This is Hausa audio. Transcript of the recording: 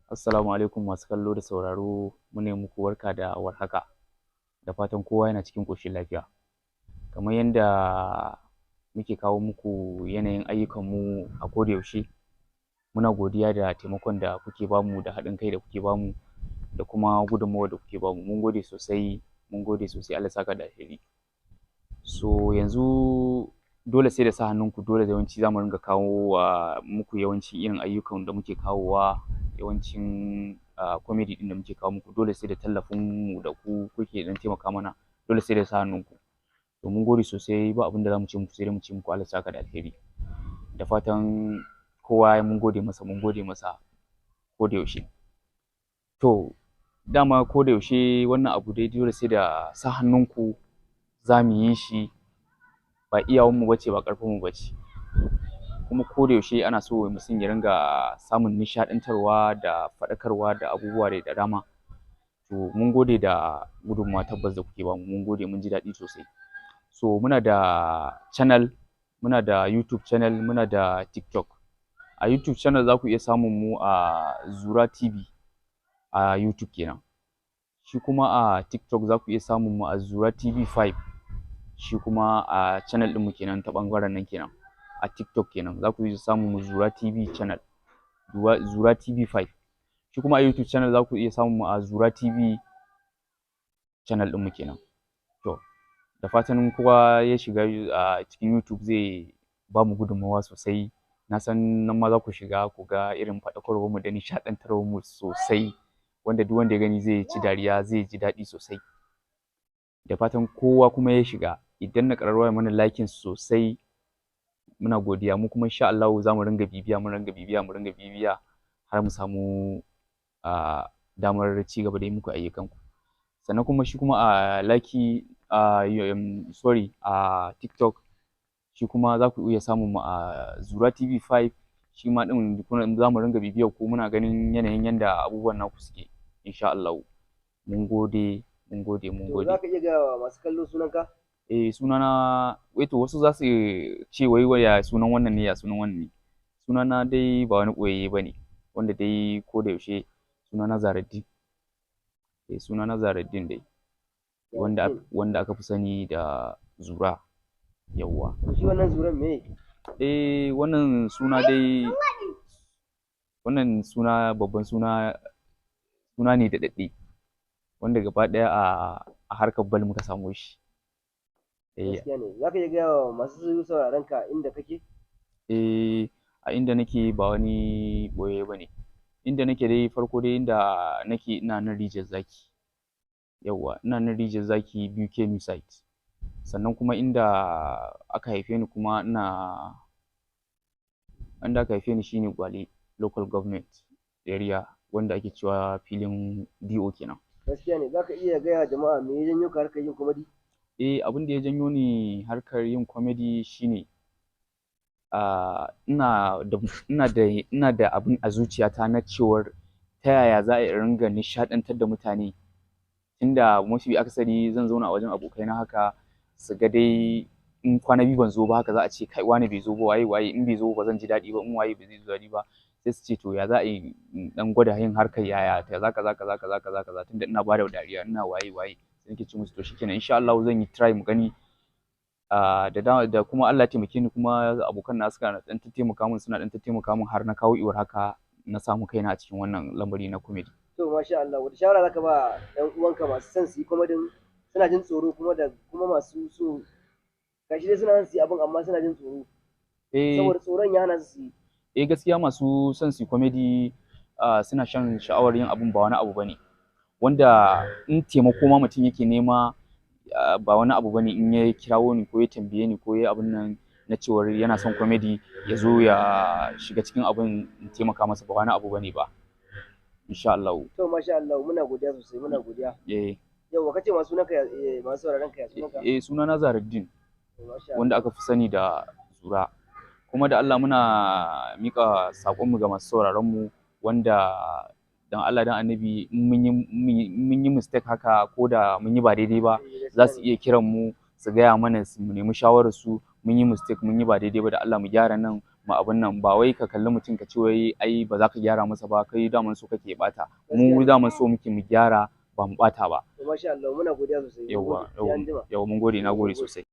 Assalamu alaikum masu kallo da sauraro, muna yi muku barka da warhaka, da fatan kowa yana cikin ƙoshin lafiya. Kamar yanda muke kawo muku yanayin ayyukanmu a koda yaushe, muna godiya da taimakon da kuke bamu da haɗin kai da kuke bamu da kuma gudunmawar da kuke bamu. Mun gode sosai, mun gode sosai, Allah ya saka da alheri. So yanzu dole sai da sa hannunku, dole yawanci za mu ringa kawo wa muku yawanci irin ayyukan da muke kawowa, yawancin comedy ɗin da muke kawo muku, dole sai da tallafin mu da ku kuke ɗan taimaka mana, dole sai da sa hannunku. To mun gode sosai, ba abin da za mu ce muku sai dai mu ce muku Allah ya saka da alheri. Da fatan kowa mun gode masa, mun gode masa ko da yaushe. To dama ko da yaushe wannan abu dai dole sai da sa hannunku za mu yi shi, ba iyawanmu ba ce, ba ƙarfinmu ba ce. Kuma ko da yaushe ana so mutum ya ringa samun nishaɗantarwa da faɗakarwa da abubuwa dai da dama. To mun gode da gudunmawa tabbas da kuke bamu, mun gode, mun ji daɗi sosai. So muna da channel, muna da YouTube channel, muna da TikTok. A YouTube channel za ku iya samun mu a Zura TV a YouTube kenan. Shi kuma a TikTok za ku iya samun mu a Zura TV 5. Shi kuma a channel ɗinmu kenan ta ɓangaren nan kenan. A TikTok kenan za ku iya samun mu Zura TV channel, Zura TV 5. Shi kuma a YouTube channel za ku iya samun mu a Zura TV channel ɗinmu kenan. To da fatan kowa ya shiga a cikin YouTube zai ba mu gudunmawa sosai. Na san nan ma za ku shiga ku ga irin faɗakarwar mu da nishaɗantarwar mu sosai, wanda duk wanda ya gani zai ci dariya, zai ji daɗi sosai. Da fatan kowa kuma ya shiga idan na ƙararrawa ya mana liking sosai, muna godiya. Mu kuma insha Allahu za mu ringa bibiya, mu ringa bibiya, mu ringa bibiya har mu samu damar ci gaba da yi muku ayyukanku. Sannan kuma shi kuma a Likee, a sorry, a TikTok shi kuma za ku iya samun mu a Zura TV 5. Shi ma ɗin za mu ringa bibiyar ku, muna ganin yanayin yanda abubuwan naku suke insha Allahu. Mun gode, mun gode, mun To gode. za ka iya gaya wa masu kallo sunanka? Eh, sunana, to wasu za su ce wai wai ya sunan wannan ne, ya sunan wannan ne. Sunana dai ba wani ɓoyayye ba ne, wanda dai ko da yaushe sunana Zahraddeen. Eh, sunana Zahraddeen dai. Wanda wanda aka fi sani da Zura. Yawwa. To shi wannan Zuran me? Eh, wannan suna dai, wannan suna babban suna, suna ne daɗaɗɗe wanda gaba ɗaya a harkar bal muka samo shi. Eh, Gaskiya ne. Za ka iya gaya wa masu sauraron ka inda kake? Eh, a inda nake ba wani ɓoyayye ba ne. Inda nake dai farko dai inda nake, ina nan Rijiyar Zaki. Yawwa, ina nan Rijiyar Zaki, BK New Site. Sannan kuma inda aka haife ni kuma, ina inda aka haife ni shine Gwale Local Government Area, wanda ake cewa filin DO kenan. Gaskiya ne. Za ka iya gaya wa jama'a me ya janyo ka harkar yin comedy? Eh, abin da ya janyo ni harkar yin comedy shine ina da abin a zuciyata na cewar ta yaya za a yi in ringa nishaɗantar da mutane, tunda mafi akasari zan zauna a wajen abokaina haka, su ga dai in kwana biyu ban zo ba haka, za a ce, "Kai, wane bai zo ba, waye waye, in bai zo ba zan ji daɗi ba, in waye bai zai ji daɗi ba." Sai su ce, to ya za a yi in ɗan gwada yin harkar, yaya kaza kaza kaza kaza kaza kaza, tunda ina bada dariya, ina waye waye. Sai nake ce musu, to shikenan, insha Allahu zan yi try mu gani. Da kuma Allah ya taimake ni, kuma abokan na suka ɗan taimaka min, suna ɗan taimaka min har na kawo iwar haka na samu kaina a cikin wannan lamari na comedy. To masha Allah, wata shawara za ka ba ƴan uwanka masu son su yi comedy suna jin tsoro, kuma da kuma masu so gashi dai suna son su yi abin amma suna jin tsoro? Eh. Saboda tsoron ya hana su su yi. Eh, gaskiya masu son su yi comedy suna shan sha'awar yin abun, ba wani abu bane. Wanda in taimako ma mutum yake nema, ba wani abu bane in ya kirawo ni ko ya tambaye ni ko ya abun nan na cewar yana son comedy, ya zo ya shiga cikin abun, in taimaka masa, ba wani abu bane ba. Insha Allahu. To masha Allah, muna godiya sosai, muna godiya. Eh. Yauwa, kace masu sunanka ya masu sauraron ka ya sunanka? Eh, sunana Zahraddeen. To masha Allah. Wanda aka fi sani da Zura. Kuma da Allah muna miƙa saƙonmu ga masu sauraron mu, wanda dan Allah dan Annabi in mun yi mistake haka, ko da mun yi ba daidai ba, za su iya kiran mu su gaya mana, mu nemi shawarar su, mun yi mistake, mun yi ba daidai ba, da Allah mu gyara nan, Mu abun nan ba wai ka kalli mutum ka ce wai ai ba za ka gyara masa ba, kai daman so kake bata. Mu daman so muke mu gyara, ba mu bata ba. To, masha Allah, muna godiya sosai. Yawwa. Sai anjima. Yawwa, mun gode, na gode sosai.